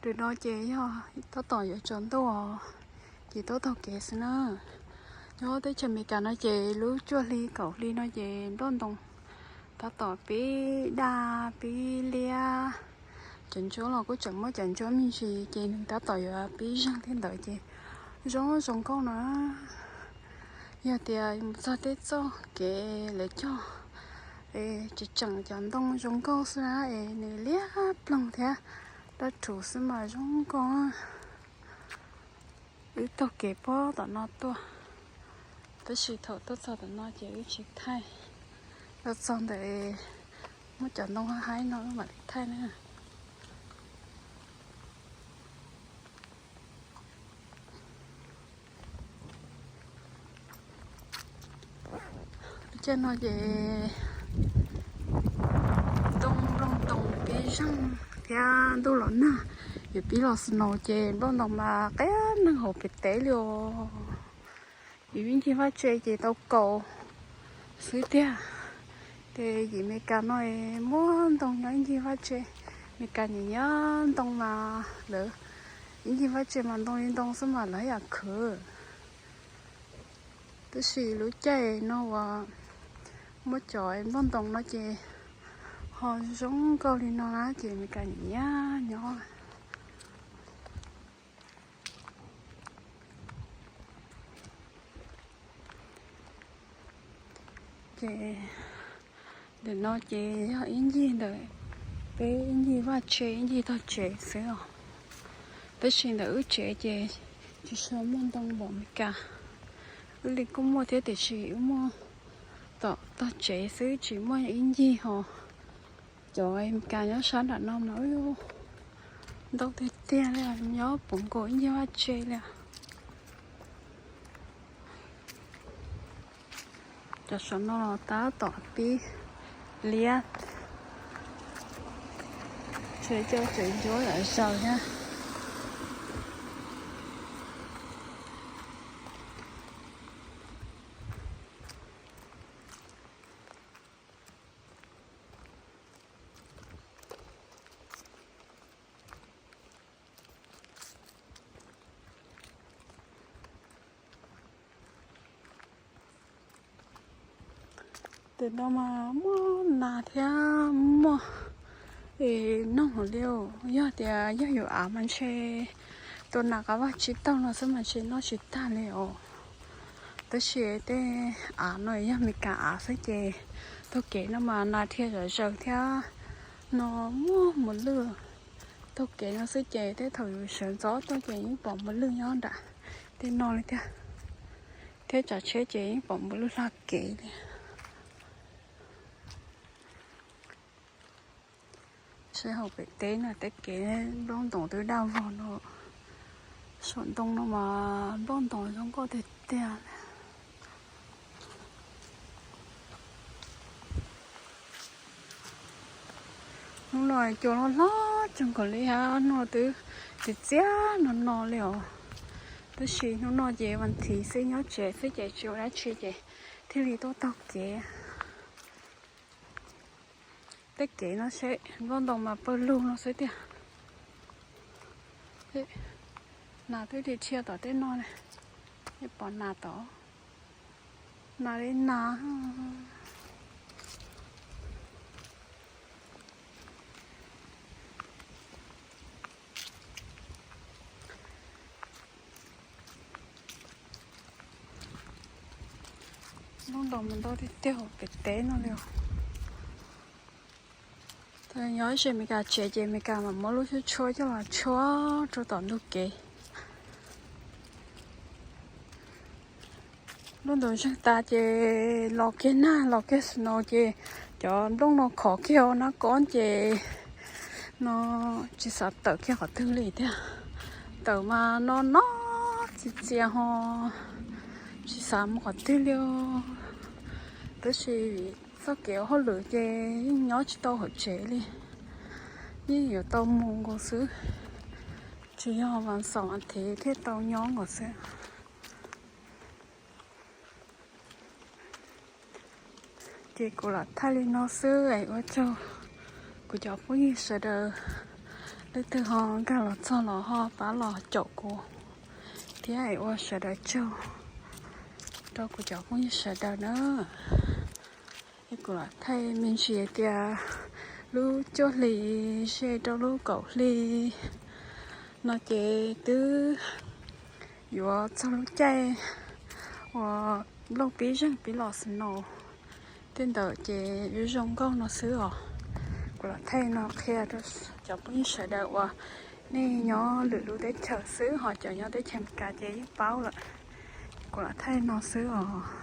Ntawm no ces yog tab tom yuav tsaus ntuj os, ces tab tom kev xwb na. Nyob teb chaws Amelikas no ces lub cuaj hli kaum hli no ces nplooj ntoo tab tom pib daj pib liab. Cov ntsuab los kuj tseem muaj cov ntsuab me ntsis ces nws tab tom yuav pib zeeg thiab ntawd ces zoo zoo nkauj no. Yog tias mus txog tej txoj kev lawv cog es tseem cov ntoo zoo nkauj xwb na es nws liab ploog thiab daj rhuv xwb mas zoo nkauj. Wb taug kev puag tom no tuaj, tab sis thaum tuaj txog tom no ces wb tsis thaij, tuaj txog ntawm muaj cov ntoo haib haib no mam li thaij na. Lub caij no ces ntoo nplooj ntoo pib zeeg thiab ntuj los nag, yuav pib los snow ces nplooj ntoo mas qia neeg hauv pem teb li os. Yim ib ncig vaj tse ces tau kaus xwb tiag. Ces yim Amelikas no muaj ntoo nyob ib ncig vaj tse. Amelikas nyiam nyiam ntoo mas lawv ib ncig vaj tse mas ntoo li ntoo xwb mas lawv yam khwv. Tab sis lub caij no uas muaj cov nplooj ntoo no ces ho zoo nkauj li no na ces Amelikas nyiam nyiam nyob. Ces ntawm no ces yog ib ncig ntawm peb ib ncig vaj tse ib ncig tog tsev xwb os. Tab sis ntawm wb tsev ces tsis tshua muaj ntoo npaum Amelikas. Wb li kuj muaj thiab tiam sis wb muaj tom tog tsev xwb tsis muaj ib ncig ho. Cov Amelikas nyob sab nram no mas ntau tiag tiag li, nyob puv nkaus ib ncig vaj tse li. Cov saum no los tab tom pib liab, tseem cov tseem ntsuab zom zaws thiab. Ntawm no mas muaj nas thiab muaj es noog li. Yog tias yog yus av mas ntshe tua nas qab vaj tsib taug no xwb mas ntshe noj tsis tag li os. Tab sis tej av no yog Amelikas av xwb ces taug kev no mas nas dhia zom zaws thiab no muaj mus lwj. Taug kev no xwb ces tej thaum yus sawv ntxov tuaj ces yeej pom mus lwj nyob nram tej no li thiab. Thiab tsav tsheb ces yeej pom mus lwj hla kev li. Sab hauv pem teb no tej kev nplooj ntoos twb daj vog no. Saum ntoo no mas nplooj ntoos zoo nkauj tiag tiag. Hnub no cua loj hlob tsoog nkaus li hab, hnub no twb txias txias no no li os. Tab sis hnub no ces vas thiv xwb nyob tsev xwb ces tsis ua dab tsi ces thiaj li tuaj taug kev. Tej kev no seb nplooj ntoos mas pawg lug no xwb tiag. Nas twb dhia dhia tom tej no, pom nas tod, nas li nas. Nplooj ntoos mas ntau tiag tiag hauv pem teb no li os. Nyob ze Amelikas tsev ces Amelikas mam muab lub tshuab tshuab coj los tshuab rau tom ntug kev. Nplooj ntoos zeeg tas ces los kiag nag los kiag snow ces cov nplooj no khov kiag nab kob ces no tsis xav tawm kiag qhov twg li thiab. Tawm mas no no txias txias ho tsis xav mus qhov twg li. Tab sis txoj kev ua hauj lwm ces yeej nyob tsis tau hauv tsev li, yeej yuav tau mus nkaus xwb, tsuas yog vas xaum vas thiv thiaj tau nyob nkaus xwb. Ces kuv lam thaij li no xwb es ua tsaug kuv cov phooj ywg sawv daws Leej twg ho nkag los txog los ho pab los caum kuv thiab ua sawv daws tsaug rau kuv cov phooj ywg sawv daws na. Es kuv lam thaij me ntsis tias lub cuaj hli ze rau lub kaum hli no ces twb yuav txog lub caij uas nplooj pib zeeg pib los snow tej ntawd ces zoo nkauj no xwb os. Kuv lam thaij no qhia rau cov phooj ywg sawv daws uas nej nyob lwm lub teb chaws xwb, ho cov nyob teb chaws Amelikas ces yeej paub lawm. Kuv lam thaij no xwb os.